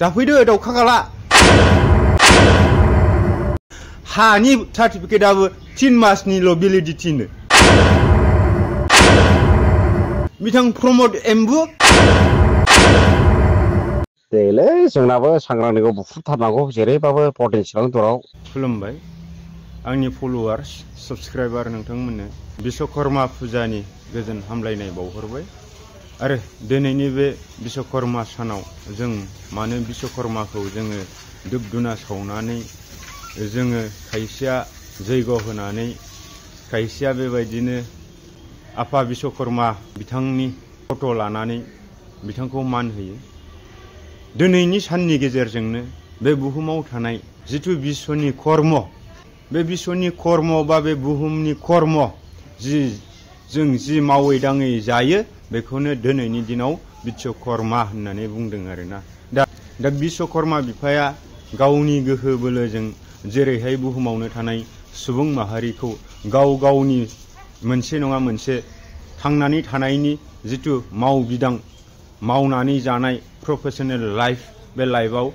जाफैदो दाउखा गाला हानि सार्टिफिकेटआबो 3 मासनिल' भेलिडिटिनो बिथां प्रमद एम्बु देलै जोंनाबो सांग्रांथिखौ बुफ्रुथारनांगौ जेरैबाबो पटेन्सियेल दराव खुलुमबाय आंनि फलोवार्स साबस्क्राइबार नोंथांमोननो बिश्वकर्मा फुजानि गोजोन हामलायनाय बावहरबाय आरो दिनैनि बे बिश्वकर्मा सानाव जों मानो बिश्वकर्माखौ जोङो धुप धुना सावनानै जोङो खायसेया जैग' होनानै खायसेया बेबायदिनो आफा बिश्वकर्मा बिथांनि फट' लानानै बिथांखौ मान होयो दिनैनि साननि गेजेरजोंनो बे बुहुमाव थानाय जिथु बिश्वनि कर्म बे बिश्वनि कर्म बा बे बुहुमनि कर्म जों जि मावै दाङै जायो बेखौनो दिनैनि दिनाव बिश्वकर्मा होननानै बुंदों आरोना दा बिश्वकर्मा बिफाया गावनि गोहो बोलोजों जेरैहाय बुहुमावनो थानाय सुबुं माहारिखौ गावनि मोनसे नङा मोनसे थांनानै थानायनि जिथु मावबिदां मावनानै जानाय प्रफेशनेल लाइफ बे लाइफआव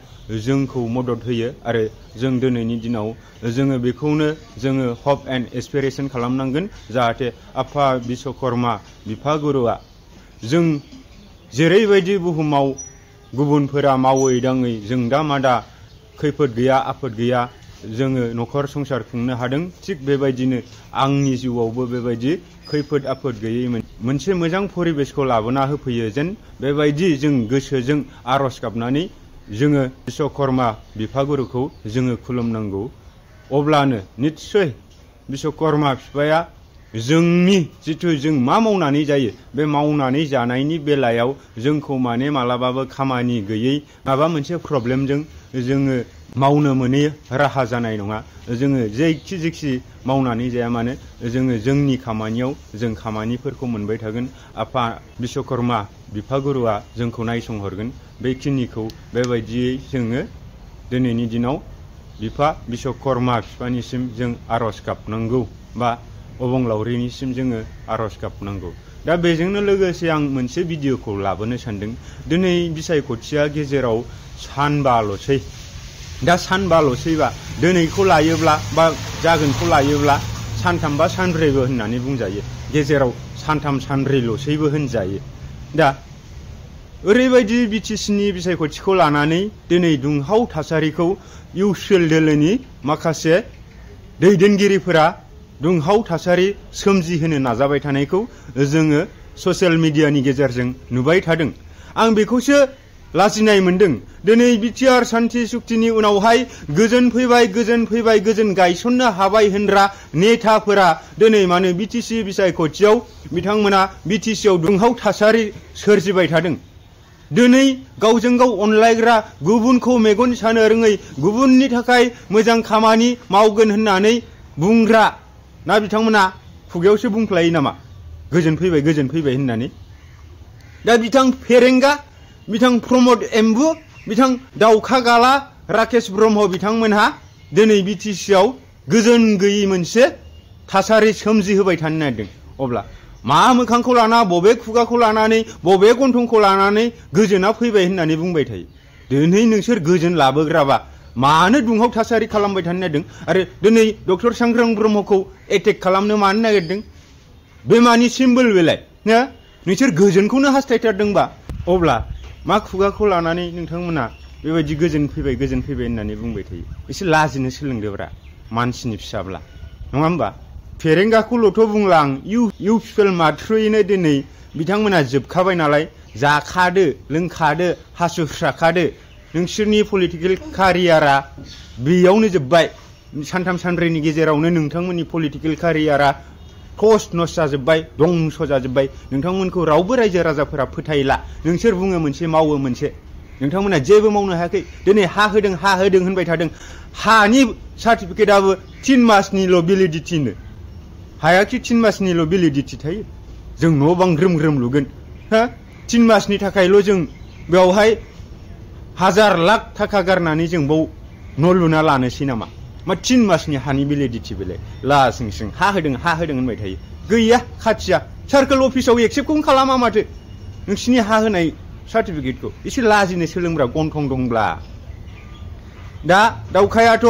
जोंखौ मदद होयो आरो जों दिनैनि दिनाव जोङो बेखौनो जोङो हप एन्ड एसपिरेशन खालामनांगोन जाहाथे आफा बिश्वकर्मा बिफा गुरुआ जों जेरैबायदि बुहुमाव गुबुनफोरा मावै दाङै जों दा मादा खैफोद गैया आफोद गैया जोङो न'खर संसार खुंनो हादों थिग बेबायदिनो आंनि जिउआवबो बेबायदि खैफोद आफोद गैयै मोनसे मोजां परिबेसखौ लाबोना होफैयो जेन बेबायदि जों गोसोजों आर'ज गाबनानै जोङो बिश्वकर्मा बिफा गुरुखौ जोङो खुलुमनांगौ अब्लानो निस्सय बिश्वकर्मा बिफाया जोंनि जिथु जों मा मावनानै जायो बे मावनानै जानायनि बेलायाव जोंखौ माने मालाबाबो खामानि गैयै माबा मोनसे प्रब्लेमजों जोङो मावनो मोनै राहा जानाय नङा जोङो जेखि मावनानै जाया मानो जोङो जोंनि खामानियाव जों खामानिफोरखौ मोनबाय थागोन आफा बिश्वकर्मा बिफा गुरुआ जोंखौ नायसंहरगोन बेखिनिखौ बेबायदियै जोङो दिनैनि दिनाव बिफा बिश्वकर्मा बिफानिसिम जों आर'ज गाबनांगौ बा अबंलावरिनिसिम जोङो आर'ज गाबनांगौ दा बेजोंनो लोगोसे आं मोनसे भिडिअखौ लाबोनो सानदों दिनै बिसायख'थिया गेजेराव सानबाल'सै दा सानबाल'सैबा दिनैखौ लायोब्ला बा जागोनखौ लायोब्ला सानथाम बा सानब्रैबो होननानै बुंजायो गेजेराव सानथाम सानब्रैल'सैबो होनजायो दा ओरैबायदि बिटिसिनि बिसायख'थिखौ लानानै दिनै दुंहाव थासारिखौ इउसिएल दोलोनि माखासे दैदेनगिरिफोरा दुंहाव थासारि सोमजिहोनो नाजाबाय थानायखौ जोङो ससियेल मिडियानि गेजेरजों नुबाय थादों आं बेखौसो लाजिनाय मोनदों दिनै बिटिआर सान्थि सुक्तिनि उनावहाय गोजोन फैबाय गोजोन गायसननो हाबाय होनग्रा नेताफोरा दिनै मानो बिटिसि बिसायख'थियाव बिथांमोना बिटिसिआव दुंहाव थासारि सोरजिबाय थादों दिनै गावजों गाव अनलायग्रा गुबुनखौ मेगन सानो रोङै गुबुननि थाखाय मोजां खामानि मावगोन होननानै बुंग्रा ना बिथांमोना खुगायावसो बुंफ्लायो नामा गोजोन फैबाय होननानै दा बिथां फेरेंगा बिथां प्रमद एम्बु बिथां दाउखा गाला राकेश ब्रह्म बिथांमोनहा दिनै बिटिसिआव गोजोन गैयै मोनसे थासारि सोमजिहोबाय थानो नागिरदों अब्ला मा मोखांखौ लाना बबे खुगाखौ लानानै बबे गन्थंखौ लानानै गोजोना फैबाय होननानै बुंबाय थायो दिनै नोंसोर गोजोन लाबोग्राबा मानो दुंहाव थासारि खालामबाय थानो नागिरदों आरो दिनै डक्टर सांग्रां ब्रह्मखौ एटेक खालामनो मानो नागिरदों बे मानि सिम्बल बेलाय नोंसोर गोजोनखौनो हास्थायथारदोंबा अब्ला मा खुगाखौ लानानै नोंथांमोना बेबायदि गोजोन फैबाय होननानै बुंबाय थायो एसे लाजिनो सोलोंदोब्रा मानसिनि फिसाब्ला नङा होमबा फेरेंगाखौल'थ' बुंला आं इउ पिपल माथ्र'यैनो दिनै बिथांमोना जोबखाबाय नालाय जाखादो लोंखादो हासुस्राखादो नोंसोरनि पलिटिकेल कारियारा बेयावनो जोब्बाय सानथाम सानब्रैनि गेजेरावनो नोंथांमोननि पलिटिकेल कारियारा टस नस जाजोब्बाय दंस जाजोब्बाय नोंथांमोनखौ रावबो रायजो राजाफोरा फोथायला नोंसोर बुङो मोनसे मावो मोनसे नोंथांमोना जेबो मावनो हायाखै दिनै हा होदों होनबाय थादों हानि सार्टिफिकेटआबो 3 मासनिल' भेलिडिटिनो हायाखि 3 मासनिल' भेलिडिटि थायो जों न' बां ग्रोम लुगोन 3 मासनि थाखायल' जों बेवहाय 1000 लाख थाखा गारनानै जों बाव न' लुना लानोसै नामा मा 3 मासनि हानि भेलिडिटि बेलाय लासिं हा होदों होनबाय थायो गैया खाथिया सार्कोल अफिसाव एक्सेप्टखौनो खालामा माथो नोंसिनि हा होनाय सार्टिफिकेटखौ एसे लाजिनो सोलोंब्रा गन्थं दंब्ला दा दाउखायाथ'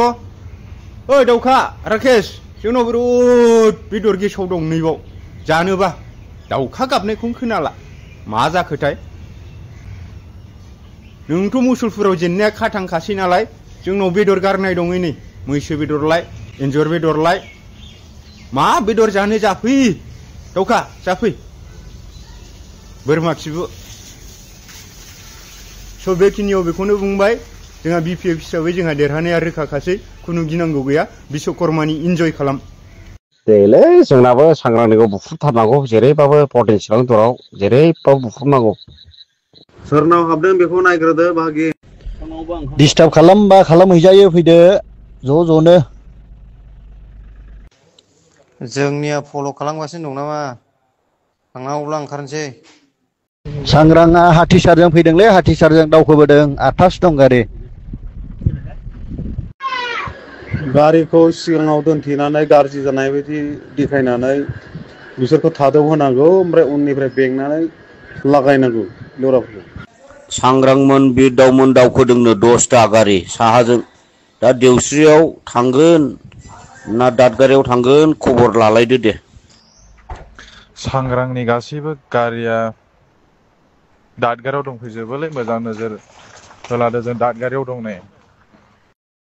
ओइ दाउखा राकेश जोंनाव बिराद बेदर गेसाव दं नैबाव जानोबा दाउखा गाबनायखौनो खोनाला मा जाखोथाय नोंथ' मुसलपुराव जेननाया खाथांखासै नालाय जोंनाव बेदर गारनाय दङ नै मैसो बेदरलाय एन्जर बेदरलाय मा बेदर जानो जाफै दाउखा जाफै बोरमा खिबु स' बेखिनियाव बेखौनो बुंबाय जोंहा बिपिएफ हिसाबै जोंहा देरहानाया रोखाखासै खुनु गिनांगौ गैया बिश्वकर्मानि इन्जय खालाम देलै जोंनाबो सांग्रांनिखौ बुफ्रुथारनांगौ जेरैबाबो पटेन्सियेल दराव जेरैबाबो बुफ्रुनांगौ सोरनाव हाबदों बेखौ नायग्रोदो बाहागि डिस्टार्ब खालामबा खालामहैजायो फैदो ज' ज'नो जोंनिया फल' खालामगासिनो दं नामा आंना अब्ला ओंखारनोसै सांग्रांआ हाथिसारजों फैदोंलै हाथिसारजों दावखोबोदों 8थासो दं गारि गारिखौ सिगाङाव दोनथेनानै गाज्रि जानाय बायदि देखायनानै बिसोरखौ थादौ होनांगौ ओमफ्राय उननिफ्राय बेंनानै लागायनांगौ लराफोरखौ सांग्रांमोन बिरदावमोन दावखोदोंनो 10ता गारि साहाजों दा देवस्रियाव थांगोन ना दादगारियाव थांगोन खबर लालायदो दे सांग्रांनि गासैबो गारिया दादगारियाव दंफैजोबोलै मोजां नोजोर होलादो जों दादगारियाव दं नै